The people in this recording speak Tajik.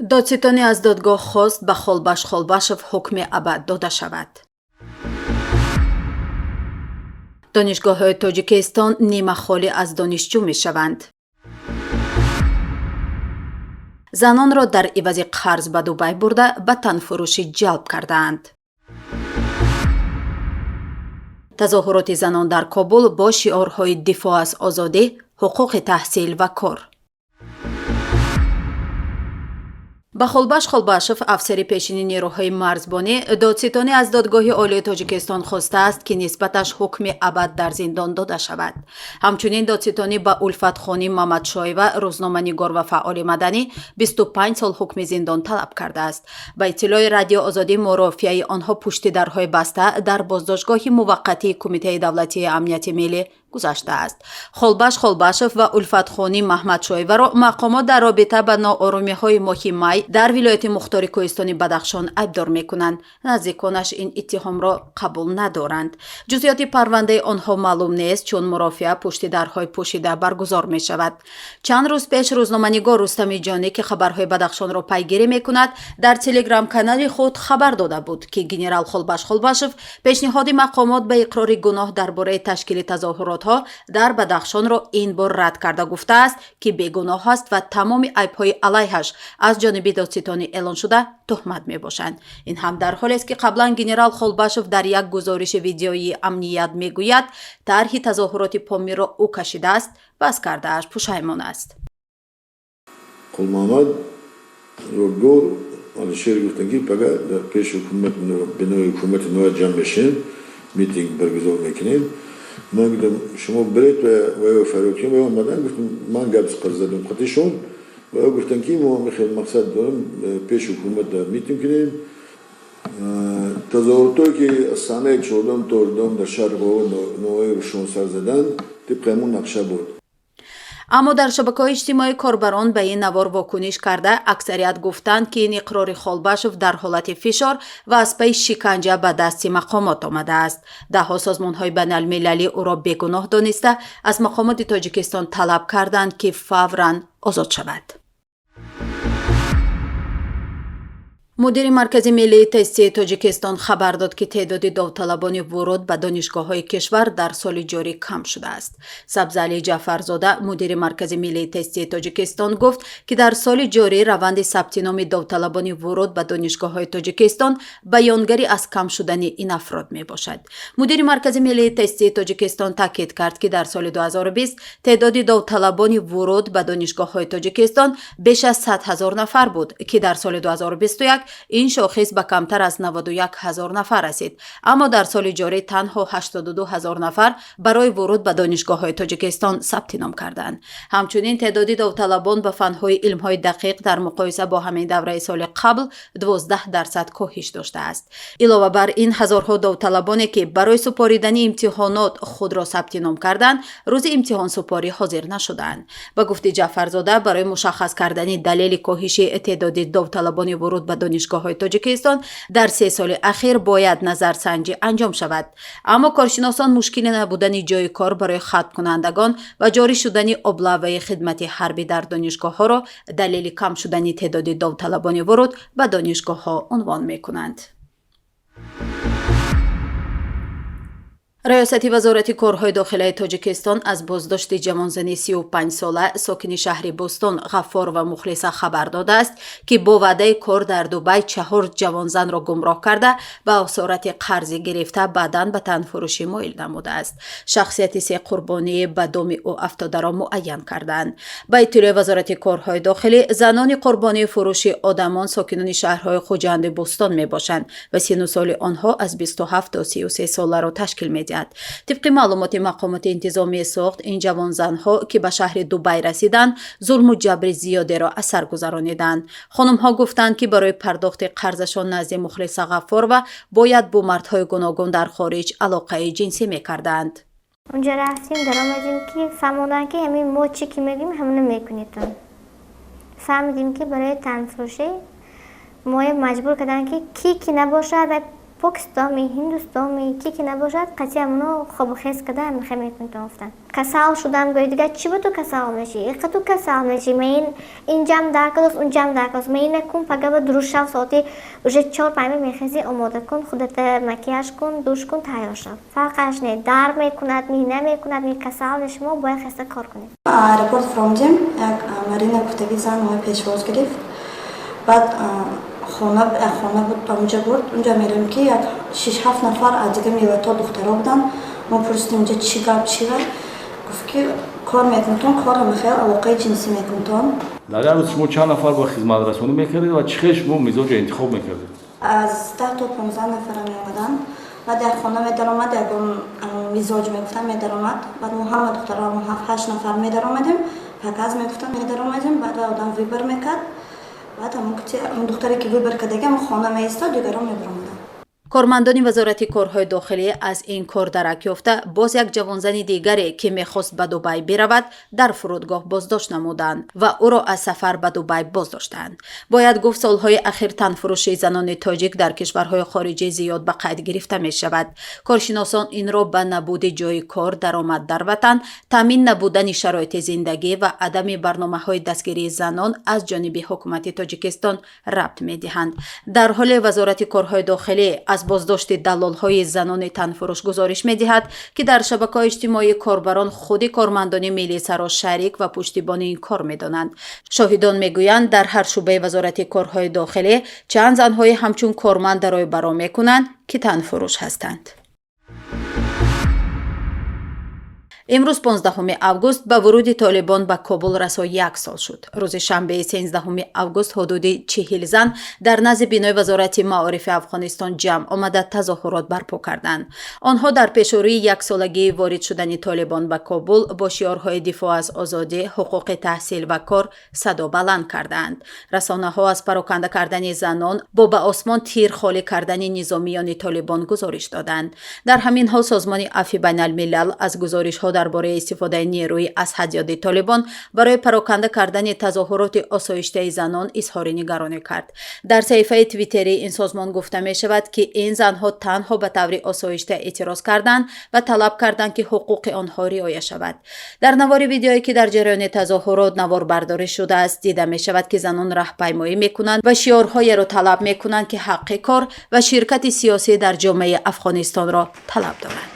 Додситонӣ аз додгоҳ хост, ба Холбаш Холбашов ҳукми абад дода шавад. Донишгоҳҳои Тоҷикистон нимахолӣ аз донишҷӯ мешаванд. Занонро дар ивази қарз ба Дубай бурда, ба танфурӯшӣ ҷалб кардаанд. Тазоҳуроти занон дар Кобул бо шиорҳои дифоъ аз озодӣ, ҳуқуқи таҳсил ва кор. Ба Холбаш Холбашов, афсари пешини нерӯҳои марзбонӣ, додситонӣ аз Додгоҳи Олии Тоҷикистон хостааст, ки нисбаташ ҳукми абад дар зиндон дода шавад. Ҳамчунин додситонӣ ба Улфатхоним Мамадшоева, рӯзноманигор ва фаъоли маданӣ, 25 сол ҳукми зиндон талаб кардааст. Ба иттилои Радио Озодӣ, мурофиаи онҳо пушти дарҳои баста дар боздоштгоҳи муваққатии Кумитаи давлатии амнияти миллӣ гузаштааст. Холбаш Холбашов ва Улфатхоним Маҳмадшоеваро мақомот дар робита ба ноорумиҳои моҳи май дар вилояти мухтори кӯҳистони Бадахшон айбдор мекунанд. Наздиконаш ин иттиҳомро қабул надоранд. Ҷузъиёти парвандаи онҳо маълум нест, чун мурофиа пушти дарҳои пӯшида баргузор мешавад. Чанд рӯз пеш рӯзноманигор Рустами Ҷонӣ, ки хабарҳои Бадахшонро пайгирӣ мекунад, дар телеграм-канали худ хабар дода буд, ки генерал Холбаш Холбашов пешниҳоди мақомот ба иқрори гуноҳ дар бораи ташкили тазоҳуротҳо дар Бадахшонро ин бор рад карда гуфтааст, ки бегуноҳ аст ва тамоми айбҳои алайҳаш аз ҷониби додситонӣ эълоншуда туҳмат мебошанд. Ин ҳам дар ҳолест, ки қаблан генерал Холбашов дар як гузориши видеоии амният мегӯяд, тарҳи тазоҳуроти Помирро ӯ кашидааст ва аз кардааш пушаймон аст. Қулмамад Ёдгор Алишер гуфтанд, ки пага дар пеши ҳукумат, бинои ҳукумати ноя ҷамъ мешем, митинг баргузор мекунем. Ман гуфтам, шумо биред ва фарёд кунем. Ва омадан, гуфтам, ман гап задам қатишон ва гуфтанд, ки мо мехел мақсад дорем, пеши ҳукумат митинг кунем. Тазоҳуротое, ки аз санаи 14 то 18 дар шаҳри ноҳияи Рушон сар заданд, тибқи ҳамон нақша буд. Аммо дар шабакаҳои иҷтимоӣ корбарон ба ин навор вокуниш карда, аксарият гуфтанд, ки ин иқрори Холбашов дар ҳолати фишор ва аз пайи шиканҷа ба дасти мақомот омадааст. Даҳҳо созмонҳои байналмилалӣ ӯро бегуноҳ дониста, аз мақомоти Тоҷикистон талаб карданд, ки фавран озод шавад. Мудири Маркази миллии тестии Тоҷикистон хабар дод, ки теъдоди довталабони вуруд ба донишгоҳҳои кишвар дар соли ҷорӣ кам шудааст. Сабзалӣ Ҷаъфарзода, мудири Маркази миллии тестии Тоҷикистон, гуфт, ки дар соли ҷорӣ раванди сабти номи довталабони вуруд ба донишгоҳҳои Тоҷикистон баёнгари аз кам шудани ин афрод мебошад. Мудири Маркази миллии тестии Тоҷикистон таъкид кард, ки дар соли 2020 теъдоди довталабони вуруд ба донишгоҳҳои Тоҷикистон беш аз 100 ҳазор нафар буд, ки дар соли 2021 ин шохис ба камтар аз 91 ҳазор нафар расид. Аммо дар соли ҷорӣ танҳо 82 ҳазор нафар барои вуруд ба донишгоҳҳои Тоҷикистон сабти ном карданд. Ҳамчунин теъдоди довталабон ба фанҳои илмҳои дақиқ дар муқоиса бо ҳамин давраи соли қабл 12% коҳиш доштааст. Илова бар ин, ҳазорҳо довталабоне, ки барои супоридани имтиҳонот худро сабти ном карданд, рӯзи имтиҳонсупорӣ ҳозир нашуданд. Ба гуфти Ҷаъфарзода, барои мушаххас кардани далели коҳиши теъдоди довталабони вуруд ба донишгоҳҳои Тоҷикистон дар 3 соли ахир бояд назарсанҷӣ анҷом шавад. Аммо коршиносон мушкили набудани ҷойи кор барои хатмкунандагон ва ҷорӣ шудани облаваи хидмати ҳарбӣ дар донишгоҳҳоро далели кам шудани теъдоди довталабони вуруд ба донишгоҳҳо унвон мекунанд. Раёсати Вазорати корҳои дохилаи Тоҷикистон аз боздошти ҷавонзани 35-сола, сокини шаҳри Бӯстон, Ғаффорова Мухлиса хабар додааст, ки бо ваъдаи кор дар Дубай чаҳор ҷавонзанро гумроҳ карда, ба осорати қарзӣ гирифта, баъдан ба танфурӯшӣ моил намудааст. Шахсияти се қурбонии ба доми ӯ афтодаро муайян карданд. Ба иттилои Вазорати корҳои дохилӣ, занони қурбонии фурӯши одамон сокинони шаҳрҳои Хуҷанду Бӯстон мебошанд ва сину соли онҳо аз 27 то 33 соларо ташкил медиҳад. Тибқи маълумоти мақомоти интизомии Суғд, ин ҷавонзанҳо, ки ба шаҳри Дубай расиданд, зулму ҷабри зиёдеро аз сар гузарониданд. Хонумҳо гуфтанд, ки барои пардохти қарзашон назди Мухлиса Ғаффорова бояд бо мардҳои гуногун дар хориҷ алоқаи ҷинсӣ мекарданд. Унҷа рафтем, даромадем, ки фаҳмоданд, ки ҳамин мо чӣ ки мегӯем, ҳамона мекунедтон. Фаҳмидем, ки барои танфурӯшӣ моя маҷбур карданд, ки ки набошад ва Покистоми, Ҳиндустоми, ки ки набошад, қатъи ҳамоно хобу хез карда ҳамихе мекунитон гуфтанд. Касал шудам, гӯи дигар чӣ ба ту касал мешӣ? Иқа ту касал мешӣ? Ма ин инҷам дар кардост, унҷам дар кардост. Ма ина кун, пага ба дуруст шав, соати уже 4-5 мехезӣ, омода кун, худата макияж кун, душ кун, тайёр шав. Фарқаш не, дар мекунад, ми намекунад, ми касал мешӣ, мо бояд хаста кор кунем. Аэропорт фуромадем, як Марина гуфтагӣ зан мои пешвоз гирифт. Баъд хона, як хона буд, онҷа бурд. Унҷа мерем, ки як 6-7 нафар аз дигар миллатҳо духтаро буданд. Мо пурсидем, инҷа чӣ гап, чӣ гап? Гуфт, ки кор мекунтон, корро мехел алоқаи ҷинсӣ мекунтон. Дар як рӯз шумо чанд нафар бо хизматрасонӣ мекардед ва чӣ хел шумо мизоҷро интихоб мекардед? Аз 10 то 15 нафара меомаданд. Баъд як хона медаромад, ягон мизоҷ мегуфтам, медаромад. Баъд мо ҳама духтаро, мо 7-8 нафар медаромадем, показ мегуфтам, медаромадем. Баъд одам выбор мекард. Баъд ҳамон духтаре ки выбор кардаги, ҳамон хона меистод, дигарон мебаромаданд. Кормандони Вазорати корҳои дохилӣ аз ин кор дарак ёфта, боз як ҷавонзани дигаре, ки мехост ба Дубай биравад, дар фурудгоҳ боздошт намуданд ва ӯро аз сафар ба Дубай боздоштанд. Бояд гуфт, солҳои ахир танфурӯшии занони тоҷик дар кишварҳои хориҷӣ зиёд ба қайд гирифта мешавад. Коршиносон инро ба набуди ҷойи кор, даромад дар ватан, таъмин набудани шароити зиндагӣ ва адами барномаҳои дастгирии занон аз ҷониби ҳукумати Тоҷикистон рабт медиҳанд. Дар ҳоле Вазорати корҳои дохилӣ аз боздошти даллолҳои занони танфурӯш гузориш медиҳад, ки дар шабакаҳои иҷтимоӣ корбарон худи кормандони милисаро шарик ва пуштибони ин кор медонанд. Шоҳидон мегӯянд, дар ҳар шӯъбаи Вазорати корҳои дохилӣ чанд занҳои ҳамчун корманд дарои баро мекунанд, ки танфурӯш ҳастанд. Имрӯз, 15 август, ба вуруди Толибон ба Кобул расо як сол шуд. Рӯзи шанбеи 13 август ҳудуди 40 зан дар назди бинои Вазорати маорифи Афғонистон ҷамъ омада, тазоҳурот барпо карданд. Онҳо дар пешорӯи яксолагии ворид шудани Толибон ба Кобул бо шиорҳои дифоъ аз озодӣ, ҳуқуқи таҳсил ва кор садо баланд карданд. Расонаҳо аз пароканда кардани занон бо ба осмон тир холӣ кардани низомиёни Толибон гузориш доданд. Дар ҳамин ҳол Созмони Афви Байналмилал аз гузоришҳо дар бораи истифодаи нерӯи аз ҳад зиёди Толибон барои пароканда кардани тазоҳуроти осоиштаи занон изҳори нигаронӣ кард. Дар саҳифаи твиттерии ин созмон гуфта мешавад, ки ин занҳо танҳо ба таври осоишта эътироз карданд ва талаб карданд, ки ҳуқуқи онҳо риоя шавад. Дар навори видеое, ки дар ҷараёни тазоҳурот наворбардорӣ шудааст, дида мешавад, ки занон раҳпаймоӣ мекунанд ва шиорҳоеро талаб мекунанд, ки ҳаққи кор ва ширкати сиёсӣ дар ҷомеаи Афғонистонро талаб доранд.